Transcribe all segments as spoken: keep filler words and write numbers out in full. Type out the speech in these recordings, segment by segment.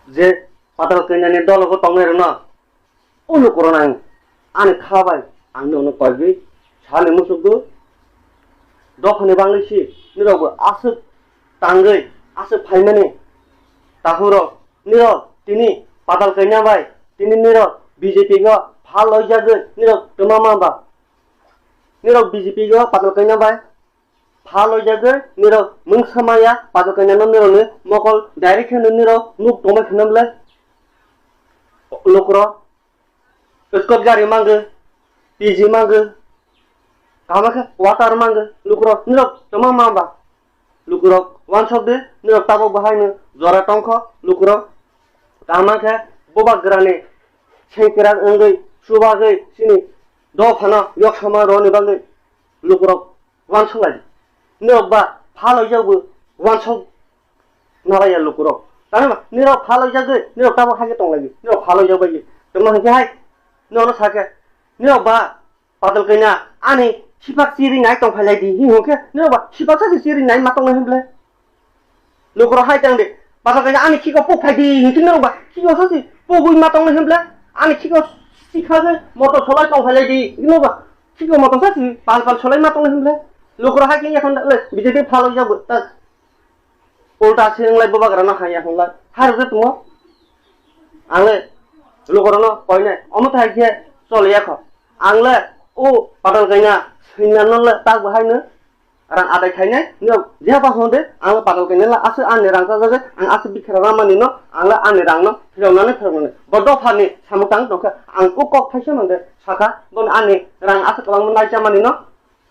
Je patal kanyani dologo tongnai rwno, o lukurok nang ani kha bai ang nono koigwi sani muchukgo. Dophani bangwi si nirokbo aswk tangwi aswk phaimani. Takhurok nirok tini patal kanya bai tini nirok B J P go phal loijagwi nirok twma ma ba? Nirok B J P go patal kanya bai phal loijagwi nirok mungsa maya patal kanya no nirokni mokol direct khe nirok nuk tongma kheno bwle lukurok. Scooty gari mangwi, P G mangwi, kaham khe water mangwi, lukurok nirok tongma ma ba? Lukurok wansok di, nirok tabuk bo haino jora tongkho, lukurok kaham khe bubagrani sengkrak wngwi, chubagwi chini dophano yoksama rwni bagwi lukurok wansok lai di. Nirok ba phal loijagwi wansok nalaiya lukurok. Tamo nirok phal loijagwi, nirok tabuk haikhe tonglaidi. Nirok phal loijak bai. Tamo hinkhe hai, nono sakhe, nirok ba patal kanya ani khipak chiri nai tongphai laidi. Hi hinkhe, nirok ba khipak sa chiri nai ma tongnai hwnble. Lukurok hai tangdi, patal kanya ani khiko puk phaidi. Hinkhe nirok ba khiko sa si pugwi ma tongnai hwnble. Ani khiko sikha se motor solai tongphai laidi. Nirok ba khiko motor sa si pal pal solai ma tongnai hwnble. Lukurok hai khe yakhon le B J P phal loijak bo ta. Ulta se wnglai bubagrano haya hwnlai. Hai rwkhe tongmo. Ang le lukurokno koinai. Omo tai khe choliya kho. Ang le o patal kanya swinnano le tak bo haino rang adai khainai. Niyok jeha ba hwnde ang le patal kanya le aswk ani rang chajagwi ang aswk bikha rwna manino ang le ani rangno phiroknani phiroknani. Bo dophani samung tang tongkhe ang o kok thaisa mande sakha bono ani rang aswk kwbangma nai cha manino.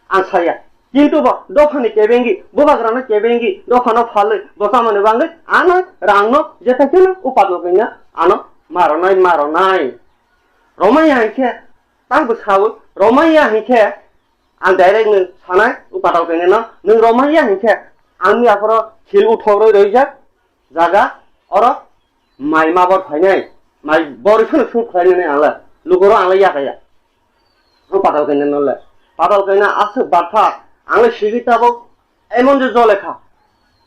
Ang saya. Kintu bo dophani kebengi, bubagrano kebengi, dophano phalwi, bo chamani bangwi, ano rangno jephaikheno o patal kanya ano maronai, maronai. Romaya hinkhe, tangbo sao, romaya hinkhe, ang direct no sanai, o patal kanya no, nwng romaya hinkhe, ang ni aphoro khil uthorwi rwijak, jaga, oro mai ma bor phainai, mai bor phano shoot khlainani ang le, lukoro ang le yakaya. O patal kaina no le, patal kaina aswk batha, ang le sigi tabuk emon je jole kha,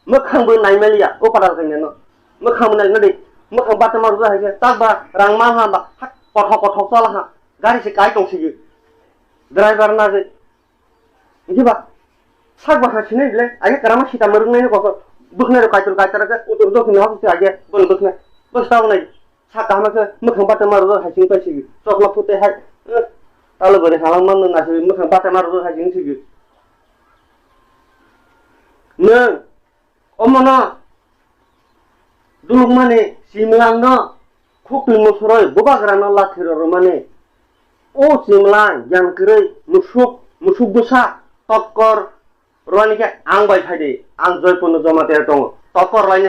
mwkhang bo nai maliya o patal kaina no, mwkhang bo nai nadi, mwkhang batha ma rwja hai khe, tak ba rang ma ha ba, hak kothok kothok chala ha, gari se kai tong sigi, driver na je, Hiba, sak bahai sinai bile, age karama sita marung nai kok, buknai rok kaitor kaitor ke, utur do kini hok se age, bon buknai, bus tau nai, sak kaham ke, mukhang bata maru hai sing pai sigi, chokma pute hai, eh, talo bari halang man na sigi, mukhang bata maru hai sing sigi. Nang, Omono Chimlangno khuk twi musuroi bubagrano lathi rw rwmani. O Chimlang yang kwrwi musuk, musuk bwsa tokkor rwani khe ang bai phai di, ang Joypurno Jamatia tongo. Tokkor laini